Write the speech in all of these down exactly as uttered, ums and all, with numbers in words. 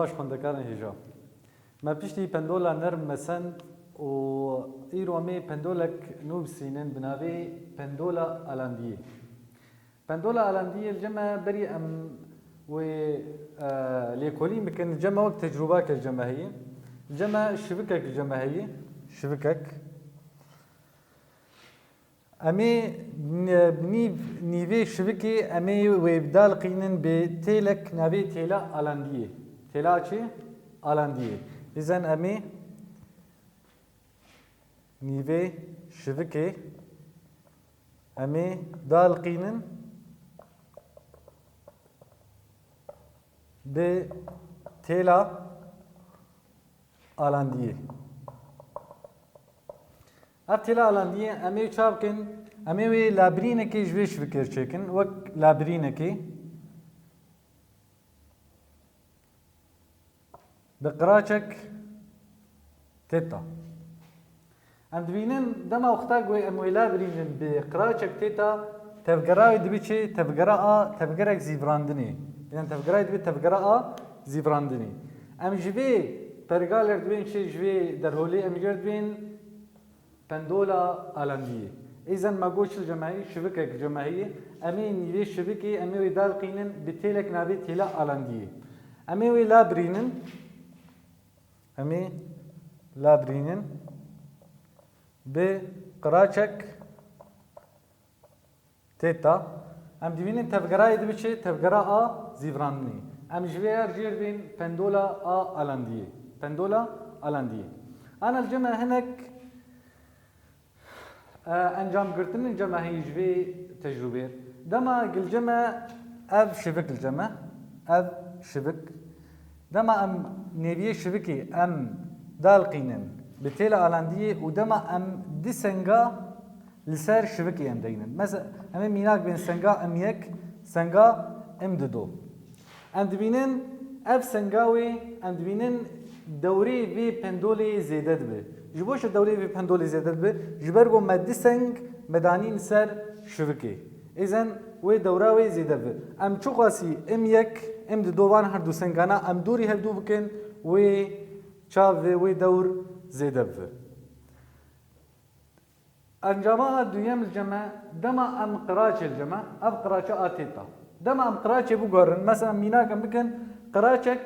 Baş xwendekarên hêja. Me piştî pendola nerm mesen û îro em ê pendolek nû bisînin bi navê pendola alandiyê. Pendola alandiyê li cem me berî em wê, e, lêkolîn bikin, li cem me wek tecrûbake li cem me heye. Li cem me şivikek li cem me heye. Şivikek. Em ê n-, nîv-, nîvê şivikê em ê wê daliqînin bi têlek navê têla alandiyê. Têla çi? Alandiyê. Îzen em ê nîvê şivikê em ê daliqînin bi têla alandiyê. Ev têla alandiyê em ê çav bikin, em ê wê labirînekê ji vê şivikê çêkin, wek labirînekê bi qiraçek têta. Em dibînin dema wexta ku em wê labirînin bi qiraçek têta, tevgera wê dibe çi? Tevgera a, tevgerek zîvirandinê. Yan tevgera wê dibe tevgera a zîvirandinê. Em ji vê pergaler dibên çi, ji vê derholê em jê dibên pendola alandiyê. Îzen me got çi li cem me heye, şivikek li cem me heye. Em ê nîvê şivikê em ê wê daliqînin bi têlek navê têla alandiyê. Em ê wê labirînin. Em ê labirînin bi qiraçek têta. Em dibînin tevgerayê dibe çi? Tevgera a zîvirandinê. Em ji vê yer jê dibên pendola a alandiyê. Pendola alandiyê. Ana li cem me hinek E, encamgirtin li cem me heye ji vê tecrûbê. Dema li cem me ev şivik li cem me, ev şivik. Dema em nêviyê şivikê em daliqînin bi têla alandiyê û dema em di senga li ser şivikê em deynin. Mesela em ê mînak bên senga M yek, senga M dido. Em dibînin ev senga wê, em dibînin dewrê vê pendolê zêde dibe. Ji bo çi dewrê vê pendolê zêde dibe? Ji ber ku me di seng me danîn ser şivikê. Îzen wê dewra wê zêde dibe. Em çiqasî M yek, M dido, van her du sengana em dûrî hevdû bikin, wê çav vê, wê dewr zêde bibe. Encama a duyem li cem me, dema em qiraçê li cem me, ev qiraçe a têta. Dema em qiraçê biguherin, mesela mînak em bikin, qiraçek,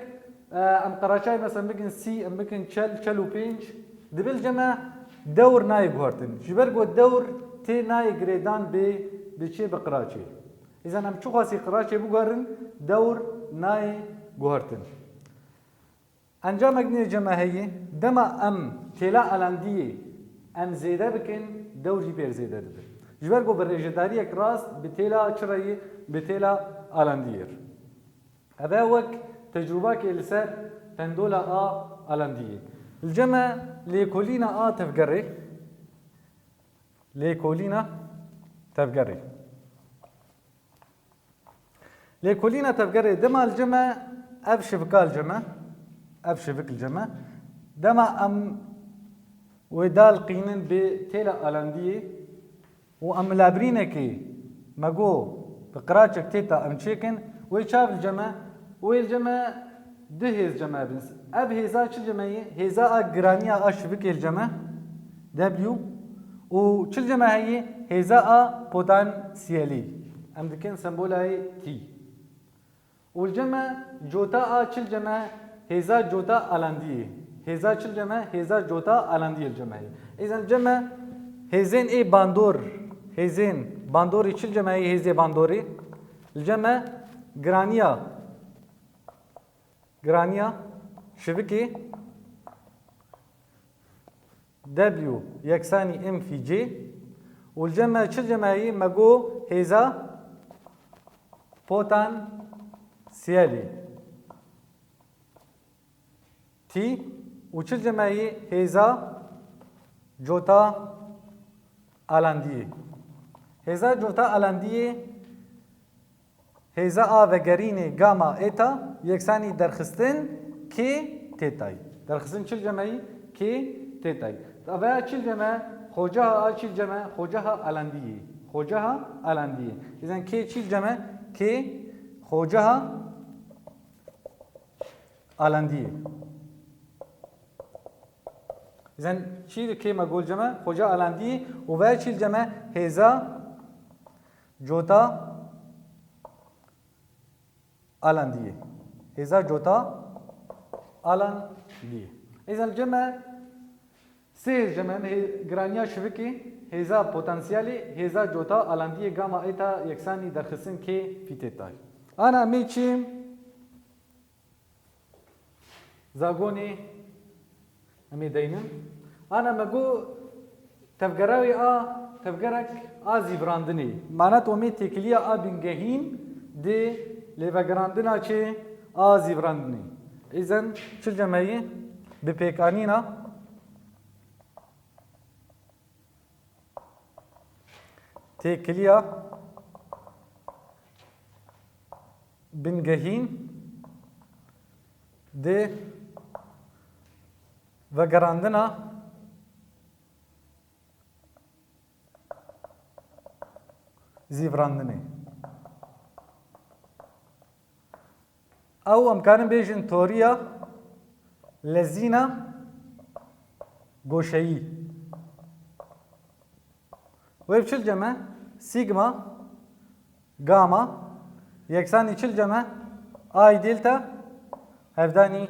e, em qiraçayê mesela bikin sî, em bikin çel, çel û pênc, dibe li cem me dewr nayê guhertin. Ji ber ku dewr tê nayê girêdan bê, bi çê, bi qiraçê. Îzen em çiqasî qiraçê biguherin, dewr nayê guhertin. Encamek nî li cem me heye, dema em têla alandiyê em zêde bikin, dewr jî pêr zêde dibe. Ji ber ku bi rêjedariyek rast bi têla çi re ye? Bi têla alandiyê re. Ev e wek tecrûbakê li ser pendola a alandiyê. Li cem me lêkolîna a tevgerê. Lêkolîna tevgerê. Lêkolîna tevgerê dema li cem me, ev şivika li cem me, ev şivik li cem me. Dema em wê daliqînin bi têla alandiyê û em labirînekê me got bi qiraçek têta em çêkin, wê çav li cem me, wê li cem me du hêz cem me bin. Ev hêza çi cem me ye? Hêza a giraniya a şivikê li cem me, W, û çi li cem me heye? Hêza a potansiyelî. Em dikin sembolayê T. Û li cem me cota a çi li cem me? Hêza cota alandiyê. Hêza çi li cem me? Hêza cota alandiyê li cem me heye. Îzen li cem me hêzên ê bandor, hêzên bandorê çi li cem me heye? Hêzê bandorê. Li cem me giraniya Giraniya şivikê W yeksanî M fî C û li cem me çi li cem me heye? Me got hêza potansiyelê T û çi li cem me heye? Hêza cota alandiyê. Hêza cota alandiyê Hêza a vegerînê gama êta yeksanî derxistin K têtayî. Derxistin çi li cem me yî? K têtayî. Aveya çi li cem me? Xoceha a çi li cem me? Xoceha alandiyê. Xoceha alandiyê. Îzen K çi li cem me? K xoceha Alandiyê. Îzen çî li kê me got ceme? Xoca Alandiyê û ve çî li ceme hêza cota Alandiyê. Hêza cota Alandiyê. Îzen ceme sê hêz ceme hê-, giraniya şivikê, hêza potansiyelê, hêza cota Alandiyê gama eta yeksanî derxistin kê fîtêtay. Ana mê çî? Zagonê em ê deynin. Ana me got tevgera wê a tevgerek a zîvirandinê. Mana tomê têkiliya a bingehîn dê lêvegerandina çê a zîvirandinê. Îzen çil cemeyî bi pêkanîna Têkiliya bingehîn dê vegerandina zîvirandinê. Ew em karin bêjin toriya lezîna goşeyî. Wê bi çil ceme sigma, gama, yeksanî çil ceme ay delta hevdanî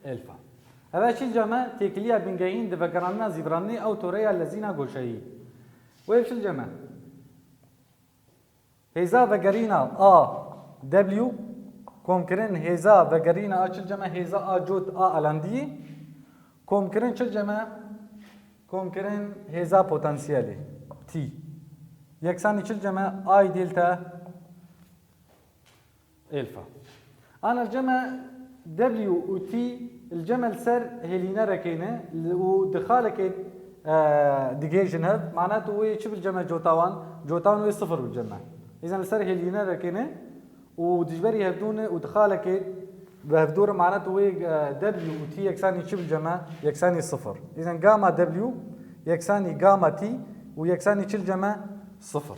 elfa. Eve çil ceme têkiliya bingehîn di vegerandina zîvirandinê ew toreya lezîna goşeyî. Wê bi çil ceme. Hêza vegerîna A W, komkirin hêza vegerîna a çil ceme hêza a cot a alandiyê, komkirin çil ceme, komkirin hêza potansiyelê T. Yeksanî çil ceme ay delta elfa. Ana li cem e W û T li cem e li ser hêlînerekê ne û di xalekê, e, digihêjin hev. Mana tu wê çi bil cem e cota wan? Cota wan wê sifir bil cem e. Îzen li ser hêlînerekê ne û dijberî hevdû ne û di xalekê bi hevdû re mana tu wê, e, W û T yeksanî çi bil cem e? Yeksanî sifir. Îzen gama W yeksanî gama T û yeksanî çi li cem e? Sifir.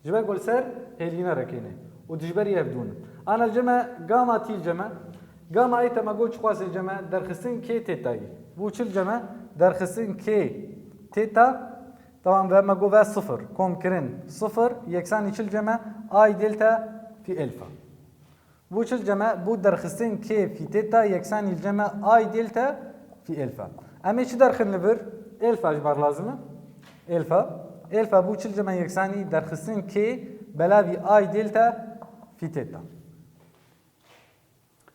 Ji ber ku li ser hêlînerekê ne û dijberî hevdû ne. Ana li cem e gama T li cem e. Gama ê te me got çiqasê cem e derxistin kê têtayî. Bû çi li cem e? Derxistin kê têta. Tamam ve me got ve sifir. Komkirin sifir. Yeksanî çi li cem e? Ay delta fî elfa. Bû çi li cem e? Bû derxistin kê fî têta yeksanî li cem e ay delta fî elfa. Em ê çi derxin li vir? Elfa ji bar lazim e. Elfa. Elfa bû çi li cem e? Yeksanî derxistin kê belavî ay delta fî têta.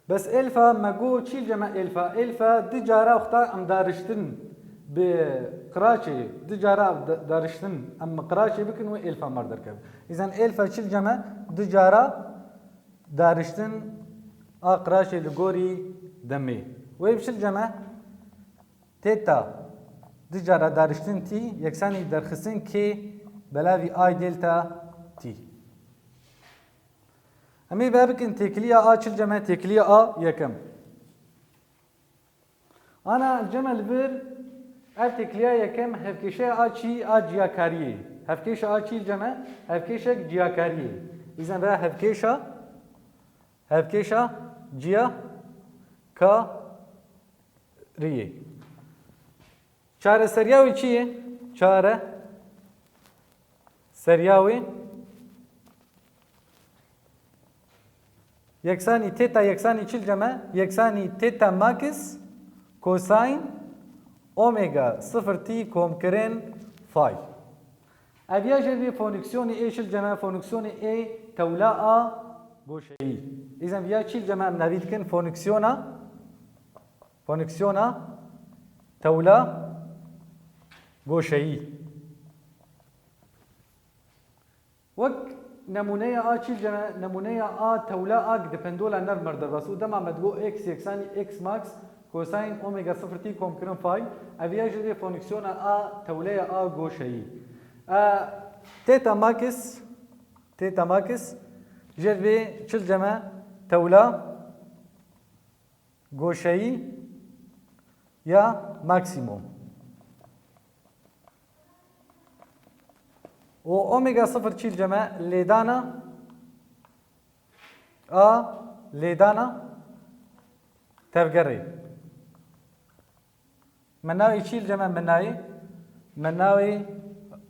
Bes elfa me got çi li cem e elfa? Elfa du cara wexta em dariştin bi qiraçê, du cara da-, dariştin em qiraçê bikin wê elfa mar derkeve. Îzen elfa çi li cem e? Du cara dariştin a qiraçê li gorî demê. Wê bi çi li cem e? Têta du cara dariştin T yeksanî derxistin kê belavî ay delta T. Em ê ve bikin têkiliya a çi li cem e? Têkiliya a yekem. Ana cem e li vir ev têkiliya yekem hevkêşeya a çi a ciyakariyê. Hevkêşa a çi li cem e? Hevkêşek ciyakariyê. Îzen ve hevkêşa, hevkêşa ciyakariyê. Çareseriya wê çi ye? Çare seriya wê yeksanî teta yeksanî çi li cem e? Yeksanî teta max kosayn omega sifir t komkirin fay. Ev ya jê vê fonksiyonê ê çi li cem e? Fonksiyonê ê tewla a goşeyî. Îzen viya çi li cem e em navî dikin fonksiyona, fonksiyona tewla goşeyî. Wek nemûneya a çîl cene, nemûneya a tewla a gi di pendola nerm mer derbas û dema me digot x yeksanî x max kosayn omega sifir t komkirin fay, ev ya jê vê fonksiyona a tewleya a goşeyî. E, teta max, teta max jê vê çil ceme tewla goşeyî ya maksimum. Û omega sifir çîl ceme lêdana a lêdana Tevgerê. Menawê çî li cem e menayê? Menawê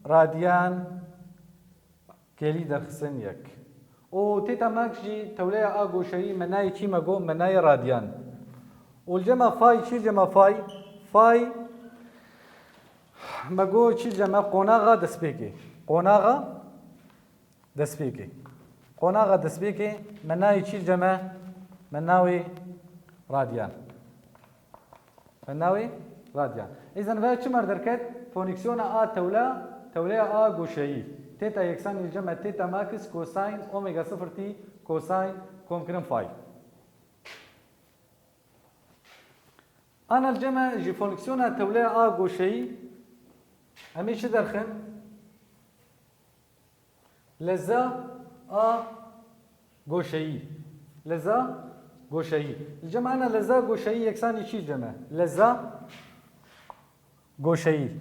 radyan kêlî derxistin yek. Û têta mak jî tewleya a goşeyî menayê çî me got? Menayê radyan. Û li cem e fay çî li cem e fay? Fay me got çî li cem e qonaxa destpêkê. Qonaxa destpêkê. Qonaxa destpêkê menayê çî li cem e? Menawê radyan. Menawê radyan. Îzen ve çi mer derket? Fonksiyona a tewla, tewleya a goşeyî. Têta yeksanî li cem e têta makis kosayn omega sifir t kosayn komkirin fay. Ana li cem e ji fonksiyona tewleya a goşeyî em ê çi derxin? Leza a goşeyî. Leza goşeyî. Li cem ana leza goşeyî yeksanî çî li cem e? Leza goşeyî.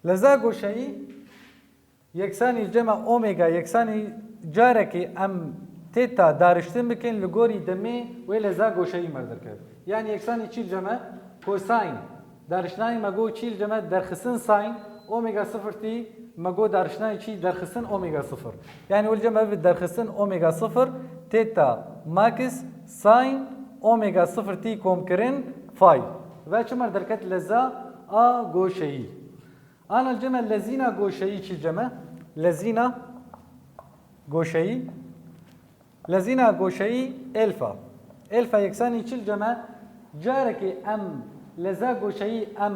Leza goşeyî yeksanî li cem e omega, yeksanî carekê em têta dariştin bikin, li gorî demê wê leza goşeyî mer derkeve. Yanî yeksanî çî li cem e? Kosayn. Dariştinayê me got çî li cem e? Derxistin sayn omega sifir t, me got dariştinayê çî? Derxistin omega sifir. Yanî wê li cem e bi derxistin omega sifir têta makis sayn omega sifir t komkirin fay. Ve çi mer derket? Leza a goşeyî. Ana li cem e lezîna goşeyî çî li cem e? Lezîna goşeyî. Lezîna goşeyî elfa. Elfa yeksanî çî li cem e? Carekê em leza goşeyî em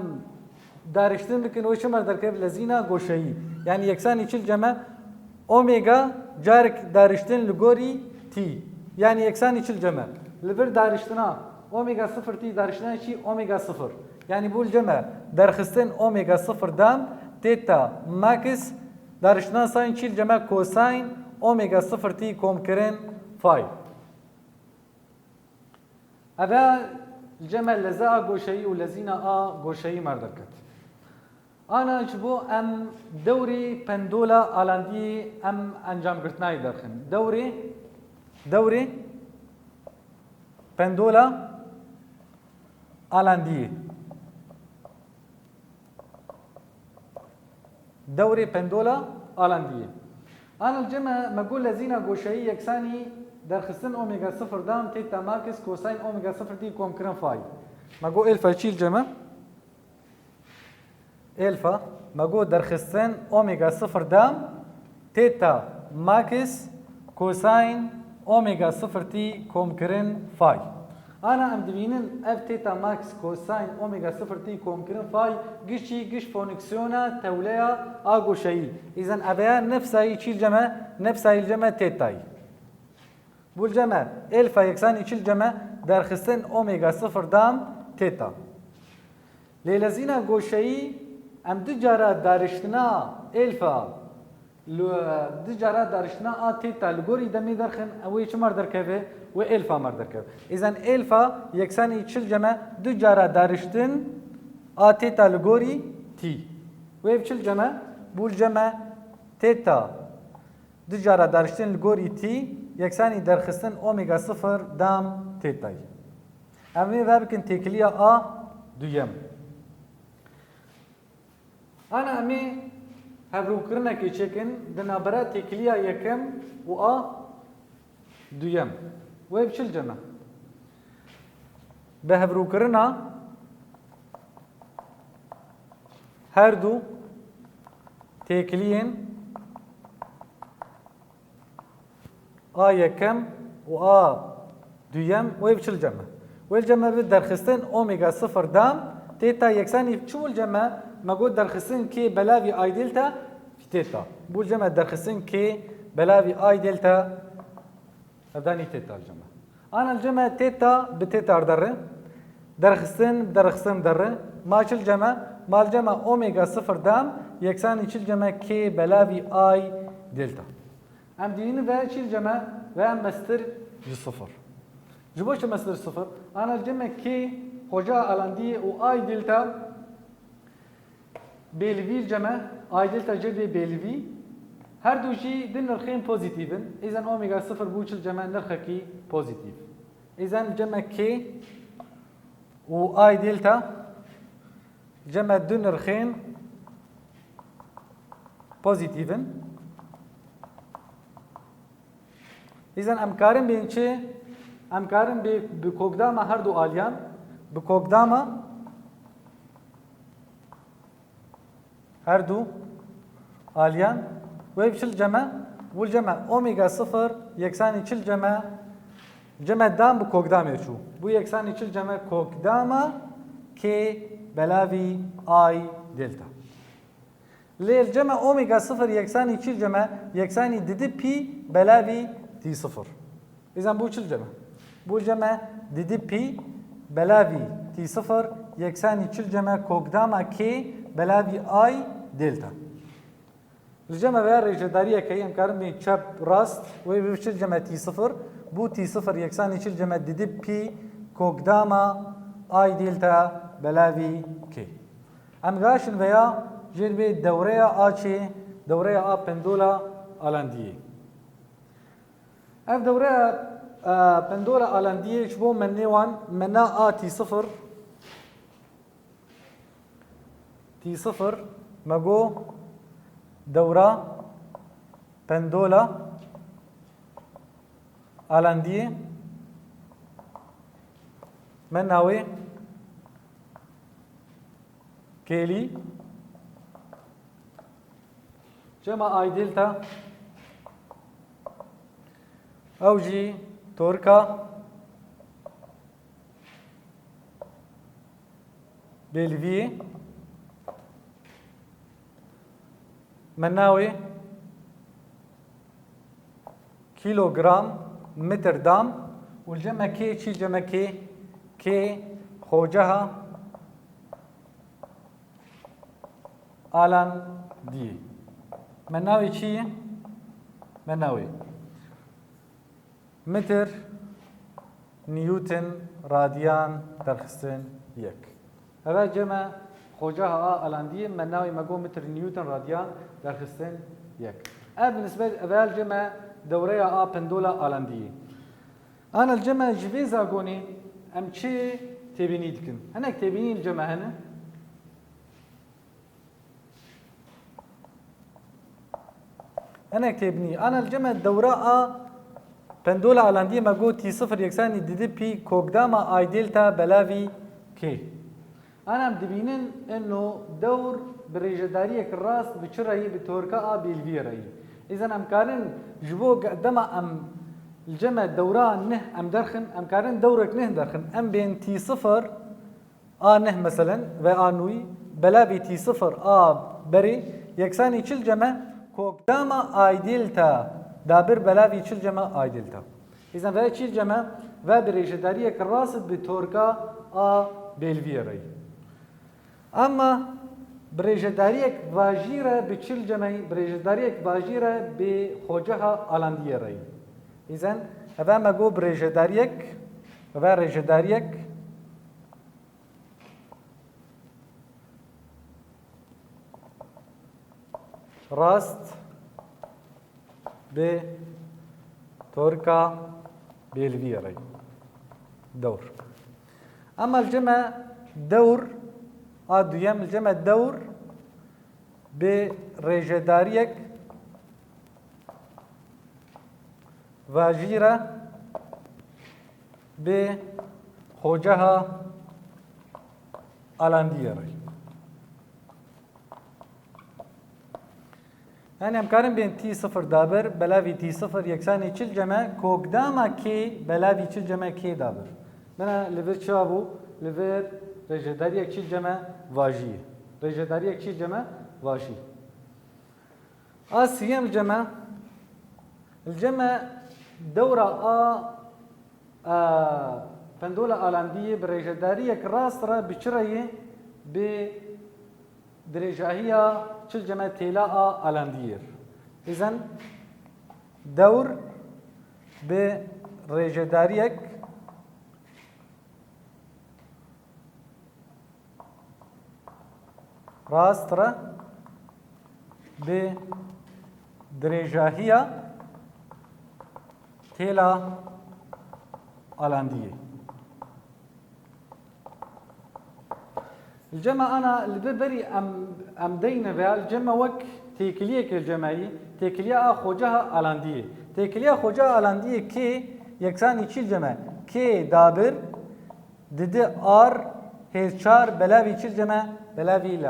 dariştin bikin, wê çi mer derkeve? Lezîna goşeyî. Yanî yeksanî çî li cem e? Omega carek dariştin li gorî t. Yanî yeksanî çî li cem e? Li vir dariştina omega sifir t, dariştina çî? Omega sifir. Yanî bû li cem e derxistin omega sifir dam têta makis, dariştina sayn çî li cem e? Kosayn omega sifir t komkirin fay. Eve li cem e leza a goşeyî û lezîna a goşeyî mer derket. Ana ji bo em dewrê pendola alandiyê em encamgirtinayê derxin. Dewrê, dewrê pendola alandiyê. Dewrê pendola alandiyê. Ana li cem e me got lezîna goşeyî yeksanî derxistin omega sifir dam têta makis kosayn omega sifir t komkirin fay. Me got elfa çî li cem e? Elfa, me got derxistin omega sifir dam têta makis kosayn omega sifir t komkirin fay. Ana em dibînin ev têta makis kosayn omega sifir t komkirin fay giştî giş fonksiyona tewleya a goşeyî. Îzen eveya nefsayî çî li cem e? Nefsayî li cem e têtayî. Bû li cem e elfa yeksanî çî li cem e? Derxistin omega sifir dam têta. Lê lezîna goşeyî em du cara dariştina elfa, li, du cara dariştina a têta li gorî demê derxin, ew ê çi mer derkeve? Wê elfa mer derkeve. Îzen elfa yeksanî çî li cem e? Du cara dariştin a têta li gorî t. Wê bi çi li cem e? Bû li cem e têta du cara dariştin li gorî t yeksanî derxistin omega sifir dam têtayî. Em ê vebikin têkiliya a duyem. Ana em ê hevrûkirinekê çêkin di navbera têkiliya yekem û a duyem. Wê bi çi li cem e? Bi hevrûkirina her du têkiliyên a yekem û a duyem wê bi çi li cem e? Wê li cem e bi derxistin omega sifir dam têta yeksanî çi bû li cem e? Me got derxistin k belavî ay delta têta. Bû li cem e derxistin k belavî ay delta. Ev danî têta li cem e. Ana li cem e têta bi têta derre. Derxistin, derxistin derre. Ma çi li cem e? Ma li cem e omega sifir dam yeksanî çi li cem e k belavî ay delta. Em dibînin ve çî li cem e? Ve em mestir ji sifir. Ji bo çi mestir sifir? Ana li cem e k xoca alandiyê û ay delta bêlivî li cem e, ay delta cerdê bêlivî. Her du jî di nirxên pozîtîf in. Îzen omega sifir bû çi li cem e? Nirxekî pozîtîf. Îzen cem e K û I delta cem e du nirxên pozîtîf in. Îzen em karin bên çi? Em karin bê bi kokdama her du aliyan, bi kokdama her du aliyan wê bi çil cem e, wil cem e omega sifir yeksanî çil cem e, cem e dam bi kokdamê çû. Bû yeksanî çil cem e kokdama K belavî I delta. Lê li cem e omega sifir yeksanî çil cem e yeksanî didi pî belavî T sifir. Îzen bû çil cem e. Bû cem e didi pî belavî T sifir yeksanî çil cem e kokdama K belavî I delta. Li cem e veya rêjedariyek heye em karin bên çep rast wê bi çil cem e T sifir. Bû T sifir yeksanî çil cem e didi pî kokdama I delta belavî K. Em gaşin veya jêr bê dewreya A çê, dewreya A pendola alandiyê. Ev dewreya, e, pendola alandiyê ji bo menê wan, mena A T sifir, T sifir, me got dewra pendola alandiyê, mena wê kêlî, cem e I delta, ew jî torka bêlviyê, mena wê kîlogram, mitir dam û li cem e K çi, cem e K, K xoceha alandiyê. Mena wê çi ye? Mena wê mitir newton radiyan derxistin yek. Eve cem e xoceha A alandiyê, mena wê me got mitir newton radiyan derxistin yek. Ev nisbet, eve cem e dewreya A pendola alandiyê. Ana li cem e ji vê zagonê em çi têbînî dikin? Hinek têbînî li cem e hene? Hinek têbînî. Ana li cem e dewra A pendola alandiyê me got T sifir yeksanî didi pî kokdama I delta belavî K. Ana em dibînin ino dewr bi rêjedariyek rast bi çi re yî, bi torka A bêlviyê re yî. Îzen em karin ji bo ge-, dema em li cem e dewra nih em derxin, em karin dewrek nih derxin. Em bên T sifir A nih meselen ve A nûyî belavî T sifir A berê yeksanî çil cem e kokdama I delta dabir belavî çil cem e I delta. Îzen ve çil cem e ve bi rêjedariyek rast bi torka A bêlviyê re yî. Ama bi rêjedariyek vajî re bi çil cem e, bi rêjedariyek vajî re bi xoceha alandiyê re yî. Îzen eve me got bi rêjedariyek, eve rêjedariyek rast bi torka bêlviyê re. Dewr. Ama li cem e dewr, a duyem li cem e dewr bi rêjedariyek vajî re bi xoceha alandiyê re. Yani em karin bên T sifir dabir, belavî T sifir yeksanî çil cem e, kokdama K belavî çil cem e K dabir. Bina li vir çav û li vir rêjedariyek çil cem e vajî. Rêjedariyek çil cem e vajî. A siyem li cem e, li cem e dewra a, a, pendola alandiyê bi rêjedariyek rast re bi çi re yê? Bi dirêjahiya çil cem e têla a alandiyê. Îzen dewr bi rêjedariyek rast re bi dirêjahiya têla alandiyê. Li cem me ana li vir berî em, em deyne veya li cem me wek têkiliyekê li cem me yî, têkiliya a xoceha alandiyê. Têkiliya xoceha alandiyê K yeksanî çî li cem me? K dabir didi R hêz çar belavî çî li cem me? Belavî L.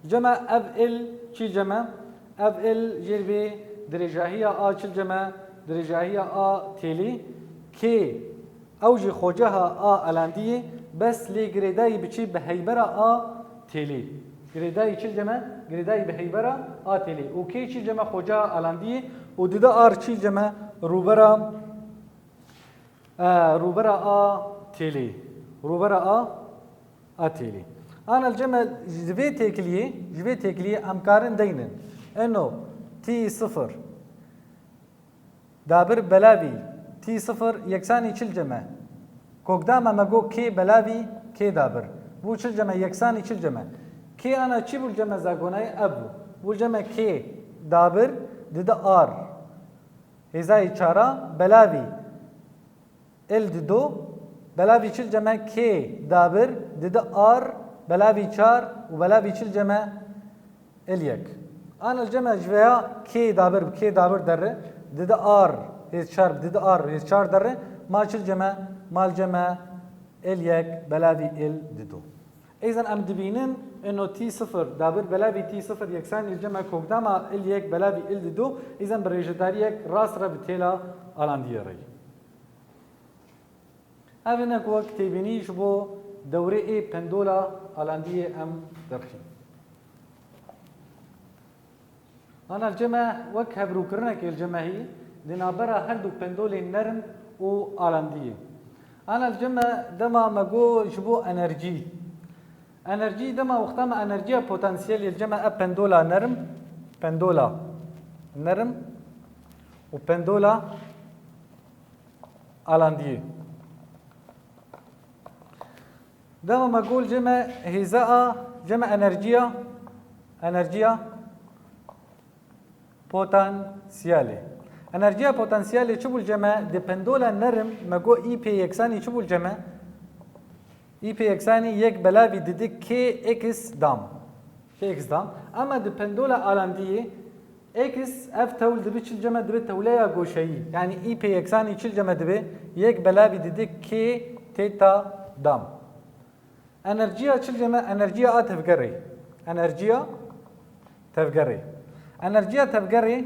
Li cem me ev L çî li cem me? Ev L jêr bê dirêjahiya a çî li cem me? Dirêjahiya a têlî. K Ew jî xoceha a alandiyê, bes lê girêdayî biçî bi heybera a têlê. Girêdayî çi li cem me? Girêdayî bi heybera a têlê. Û kê çi li cem me? Xoceha alandiyê. Û dide R çi li cem me? Rûbera, e, rûbera a têlê. Rûbera a, a têlê. Ana li cem me ji vê têkiliyê, ji vê têkiliyê em karin deynin. Eno, T sifir. Dabir belavî T sifir yeksanî çi li cem me? Kokda me me got K belavî K dabir. Bû çi li cem me? Yeksanî çi li cem me? K ana çi bû li cem me zagonayê? Ev bû. Bû li cem me K dabir didi R hêzayî çara belavî L dido, belavî çi li cem me? K dabir didi R belavî çar û belavî çi li cem me? L yek. Ana li cem me ji veya K dabir bi K dabir derre, didi R hêz çar bi didi R hêz çar derre, ma çi li cem me? Ma li cem me L yek belavî L dido. Êzen em dibînin, ino T sifir dabir belavî T sifir yeksanî li cem me kokdama L yek belavî L dido, êzen bi rêjedariyek rast re bi têla alandiyê re. Ev hinek wek têbînî ji bo dewrê ê pendola alandiyê em derxîn. Ana li cem me wek hevrûkirinekê li cem me hî di navbera her du pendolên nerm û alandiyê. Ana li cem me dema me got ji bo enerjî. Enerjî dema wexta me enerjiya potansiyelê li cem me ev pendola nerm, pendola nerm û pendola alandiyê. Dema me got li cem me hêza a, cem me enerjiya, enerjiya potansiyelê. Enerjiya potansiyelê çi bû li cem me? Di pendola nerm me got î pê yeksanî çi bû li cem me? Î pê yeksanî yek belavî didi K X dam. K X dam. Ama di pendola alandiyê X ev tewl dibi çi li cem me? Dibi tewleya goşeyî. Yanî î pê yeksanî çi li cem me dibi? Yek belavî didi K teta dam. Enerjiya çi li cem me? Enerjiya a tevgerê. Enerjiya tevgerê. Enerjiya tevgerê,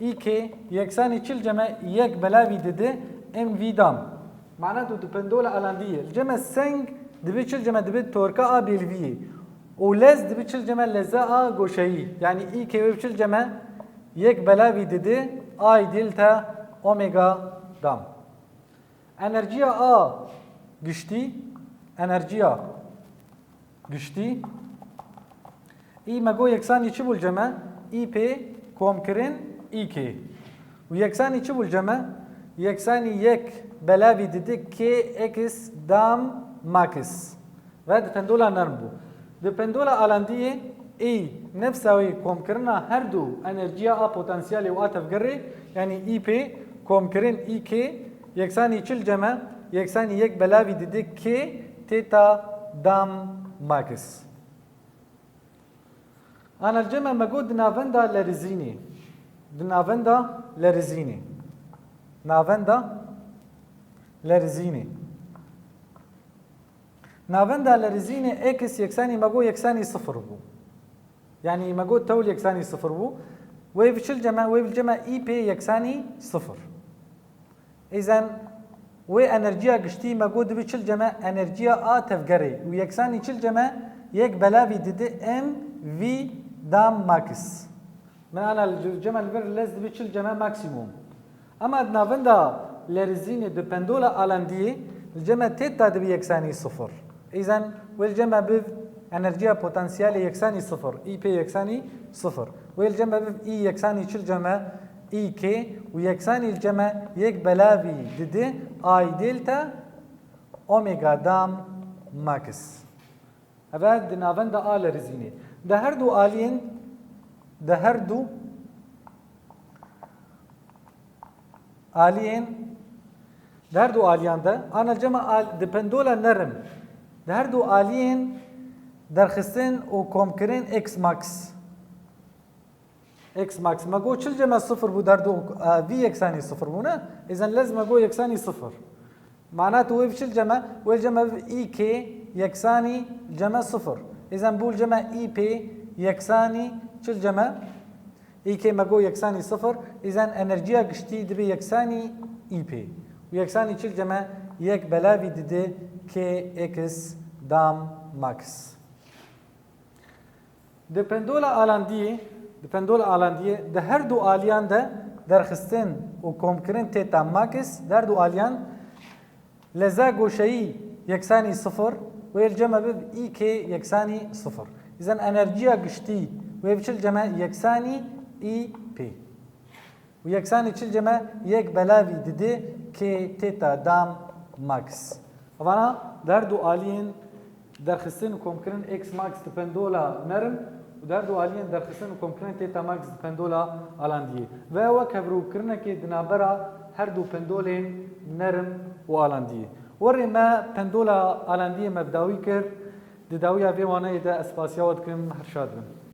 î kê yeksanî çi li cem me? Yek belavî didi mv dam. Mana tu di pendola alandiyê. Li cem me seng dibi çi li cem me? Dibi torka a bêlviyê. Û lez dibi çi li cem me? Leza a goşeyî. Yanî î kê wê bi çi li cem me? Yek belavî didi I delta omega dam. Enerjiya a giştî, enerjiya giştî, î me got yeksanî çi bû li cem me? Î pê komkirin î kê. Û yeksanî çi bû li cem me? Yeksanî yek belavî didi K X dam max. Ve di pendola nerm bû. Di pendola alandiyê î nefsa wê komkirina her du enerjiya a potansiyelê û a tevgerê, yanî î pê komkirin î kê yeksanî çi li cem me? Yeksanî yek belavî didi K teta dam max. Ana li cem me me got di navenda lerizînê. Di navenda lerizînê. Navenda lerizînê. Navenda lerizînê X yeksanî me got yeksanî sifir bû. Yanî me got tewl yeksanî sifir bû. Wê bi çi li cem me? Wê bi li cem me î pê yeksanî sifir. Îzen wê enerjiya giştî me got dibi çi li cem me? Enerjiya a tevgerê. Û yeksanî çi li cem me? Yek belavî didi M V dam max. Min ana li cem me li vir lez dibi çi li cem me? Maksimum. Ema di navenda lerizînê di pendola alandiyê li cem me teta dibi yeksanî sifir. Îzen wê li cem me biv enerjiya potansiyelê yeksanî sifir, î pê yeksanî sifir. Wê li cem me biv î yeksanî çi li cem me? Î kê û yeksanî li cem me yek belavî didi I delta omega dam max. Eve di navenda a lerizînê. Di her du aliyên, di her du aliyên Di her du aliyan de, ana cema al, di pendola nerim, di her du aliyên derxistin û komkirin x max. X max, me got çil ceme sifir bû, di her du, e, vî yeksanî sifir bû, ne? Îzen lez me got yeksanî sifir. Mana tu wê çil ceme, wê ceme i k yeksanî ceme sifir. Îzen bû ceme i p yeksanî çil ceme. Î k me got yeksanî sifir, îzen enerjiya giştî dibe yeksanî î p. Û yeksanî çil ceme yek belavî dide k x dam max. Di pendola alandiyê, di pendola alandiyê, di her du aliyan de derxistin û komkirin teta max, di her du aliyan leza goşeyî yeksanî sifir, wê li cem e bib î k yeksanî sifir. Îzen enerjiya giştî wê bi çil cem e yeksanî î p. Û yeksanî çil cem e yek belavî dide k teta dam max. Evana di her du aliyên derxistin û komkirin x max di pendola nerim û di her du aliyên derxistin û komkirin teta max di pendola alandiyê. Ve wek hevrûkirinekê di navbera her du pendolên nerim û alandiyê. Werê me pendola alandiyê me bi dawî kir, di dawiya vê waneyê de ez spasiya we dikim, her şad bin.